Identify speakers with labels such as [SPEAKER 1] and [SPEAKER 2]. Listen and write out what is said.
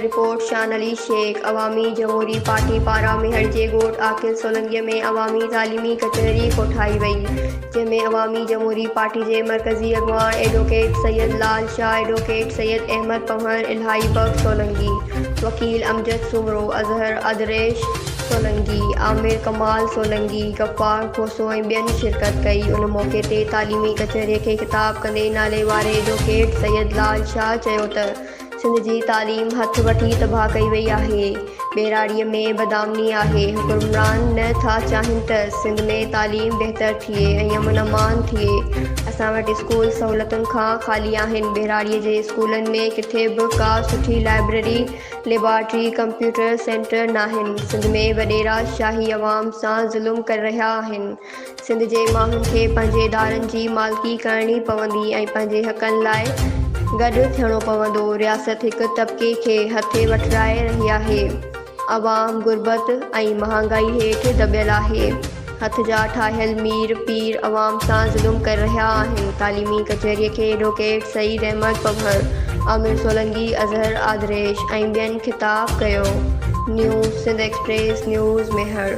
[SPEAKER 1] Report, شان علي شيخ، عوامي جمهوري party پاران ميهڙ جي ڳوٺ عاقل سولنگيء ۾ عوامي تعليمي ڪچهري ڪوٺائي وئي، جنهن ۾ عوامي جمهوري پارٽي جي مرڪزي اڳواڻ ايڊووڪيٽ سيد لال شاهه، ايڊووڪيٽ سيد احمد پنهور، الاهي بخش سولنگي، وڪيل امجد سومرو، اظهر ادريش سولنگي، عامر ڪمال سولنگي، غفار کوسو ۽ ٻين شرڪت ڪئي. ان موقعي تي تعليمي ڪچهري کي خطاب ڪندي ناليواري ايڊووڪيٽ سيد لال شاهه چيو ته سنڌ جي تعليم هٿ وٺي تباهه ڪئي وئي آهي، ٻهراڙيء ۾ بدامني آهي، حڪمران نه ٿا چاهين ته سنڌ ۾ تعليم بهتر ٿئي ۽ امن امان ٿئي، اسان وٽ اسڪول سهولتن کان خالي آهن، ٻهراڙيء جي اسڪولن ۾ ڪٿي به ڪا سٺي لائبريري، ليبارٽري، ڪمپيوٽر سينٽر ناهن، سنڌ ۾ وڏيرا شاهي عوام سان ظلم ڪري رهيا آهن، سنڌ جي ماڻهن کي پنهنجي ادارن جي مالڪي ڪرڻي پوندي ۽ پنهنجي حقن لاء گڏ ٿيڻو پوندو، رياست هڪ طبقي کي هٿي وٺرائي رهي آهي، عوام غربت ۽ مهانگائي هيٺ دٻيل آهي، هٿ جا ٺاهيل مير پير عوام سان ظلم ڪري رهيا آهن، تعليمي ڪچهري کي ايڊووڪيٽ سعيد احمد پنهور، عامر سولنگي، اظهر آدريش ۽ ٻين خطاب ڪيو، new Sindh express news Mehar.